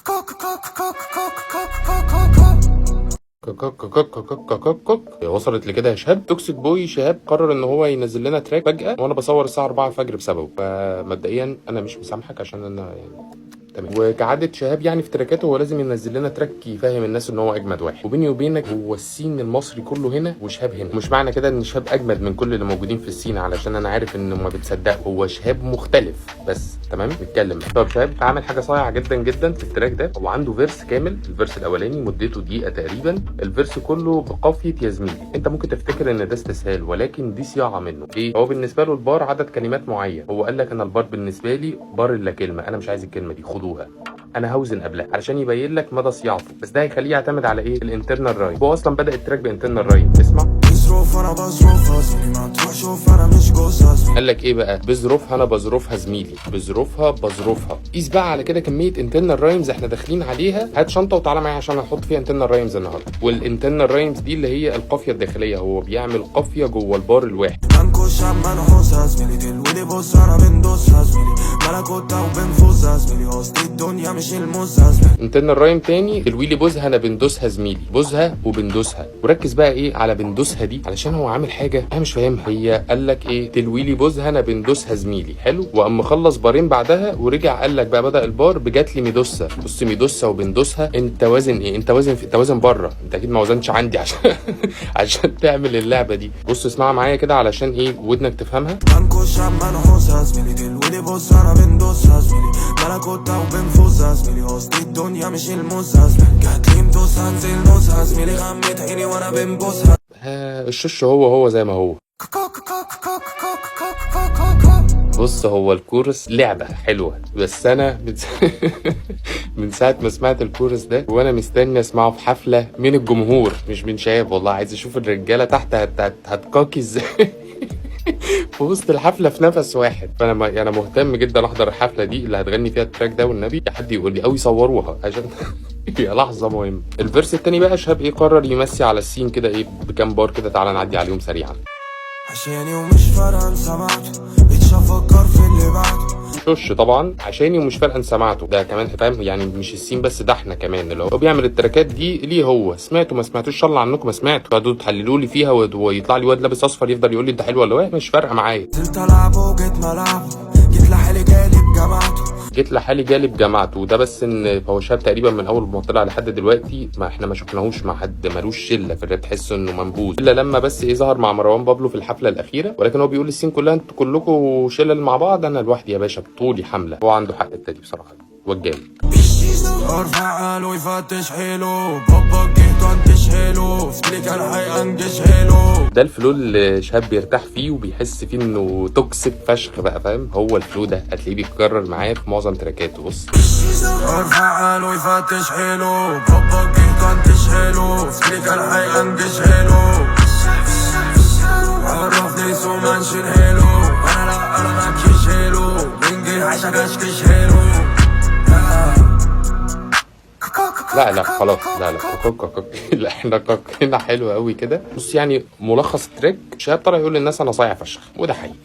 كك. وصلت لكده يا شهاب. toxic boy شهاب قرر ان هو ينزل لنا track فجأة وانا بصور الساعة 4 الفجر بسببه. فمبدئيا انا مش مسامحك عشان انا يعني تمام. وكعادة شهاب يعني في تراكاته هو لازم ينزل لنا track يفهم الناس ان هو اجمد واحد. وبيني وبينك هو ال scene المصري كله هنا وشهاب هنا. مش معنى كده ان شهاب اجمد من كل اللي موجودين في ال scene، علشان انا عارف انه ما بتصدقوا، هو شهاب مختلف بس. تمام، نتكلم. طب شهاب عامل حاجة صايعه جدا جدا في ال track ده. هو عنده verse كامل، ال verse الاولاني مدته دقيقة تقريبا، ال verse كله بقافيه يا زميلي. انت ممكن تفتكر ان ده استسهال، ولكن دي صياعه منه. ليه؟ هو بالنسبة له البار عدد كلمات معين. هو قال لك انا البار بالنسبة لي بار الا كلمه، انا مش عايز الكلمة دي، خدوها انا هوزن قبلها، علشان يبين لك مدى صياعته. بس ده هيخليه يعتمد على ايه؟ ال internal rhyme. هو اصلا بدا ال track ب internal rhyme. اسمع. بظروف انا بظروفها زميلي، ما تروح شوف انا مش جوزها زميلي. قال لك ايه بقى؟ بظروفها انا بظروفها زميلي، بظروفها بظروفها. قيس بقى على كده كمية internal rhymes احنا داخلين عليها. هات شنطه وتعالى معايا عشان هنحط فيها internal rhymes النهارده. وال internal rhymes دي اللي هي القافيه الداخليه، هو بيعمل قافية جوه البار الواحد. منكوش منحوسة زميلي، تلولي بص انا بندوسها زميلي، ملكوتها وبنفوزها زميلي، قصدي الدنيا مش الموزة زميلي. internal rhyme تاني، الويلي بوزها انا بندوسها زميلي، بوزها وبندوسها. وركز بقى ايه على بندوسها دي، علشان هو عامل حاجة انا مش فاهمها. هي قال لك ايه؟ تلويلي بوزها انا بندوسها زميلي، حلو. وقام مخلص بارين بعدها ورجع قال لك بقى بدا البار بجات لي ميدوسا. بص، ميدوسا وبندوسها، انت وازن ايه؟ انت وازن في، انت وازن بره، انت اكيد ما وزنتش عندي عشان تعمل اللعبة دي. بص اسمعها معايا كده علشان ايه ودنك تفهمها. منكوش منحوسة زميلي، تلولي بص انا بندوسها زميلي، ملكوتها وبنفوزها زميلي، قصدي الدنيا مش الموزة زميلي، جات لي مدوسها انزل نوسها زميلي، غمت عيني وانا بنبوسها. ها، الشش هو هو زي ما هو. بص، هو الكورس لعبة حلوة، بس أنا من ساعة ما سمعت الكورس ده وأنا مستني أسمعه في حفلة من الجمهور مش من شهاب. والله عايز أشوف الرجالة تحت هتكاكي إزاي في وسط الحفلة في نفس واحد. فأنا أنا مهتم جدا أحضر الحفلة دي اللي هتغني فيها ال track ده، والنبي حد يقول لي أو يصوروها عشان هي لحظة مهمة. ال verse التاني بقى شهاب إيه قرر يمسي على ال scene كده إيه بكام بار كده، تعالى نعدي عليهم سريعا. عشاني ومش فارقة سمعته، بقيتش افكر في اللي بعده. شش طبعا عشاني ومش فارقه سمعته، ده كمان فاهم يعني مش ال scene بس، ده احنا كمان اللي هو بيعمل التراكات دي ليه هو. سمعته ما سمعتوش، ان شاء الله عنكم ما سمعته، تقعدوا تحللوا لي فيها ويطلع لي واد لابس اصفر يفضل يقول لي انت حلو ولا وحش، مش فارقه معايا. نزلت العبه وجيت ملعبه، جيت لحالي جالي بجماعته. جيت لحالي جالي بجماعته. وده بس ان هو شهاب تقريبا من اول ما طلع لحد دلوقتي ما احنا ما شفناهوش مع حد، ملوش شله في الراب، تحس انه منبوذ، الا لما بس ايه ظهر مع مروان بابلو في الحفلة الاخيرة. ولكن هو بيقول لل scene كلها انتوا كلكم شلل مع بعض، انا لوحدي يا باشا بطولي حمله. هو عنده حق الحتة دي بصراحه، وجامد. ارفع عقله يفتش حيله، بابا جيت انتش حلو، زميلي كان هينجش حلو. ده ال flow اللي شهاب بيرتاح فيه وبيحس فيه انه toxic فشخ بقى، فاهم؟ هو ال flow ده هتلاقيه بيتكرر معاه في معظم تراكاته. بص. ارفع عقله يفتش حيله، بابا جيت انتش حلو، زميلي كان هينجش حلو، عرفني سو منشن حلو، انا لا انا ماكيش حلو، بنجي عشان اشكش حلو. لا لا خلاص، لا لا كوك كوك، لا احنا كوكينا حلو قوي كده. بص يعني ملخص ال track، شهاب طلع يقول للناس انا صايع فشخ، وده حقيقي.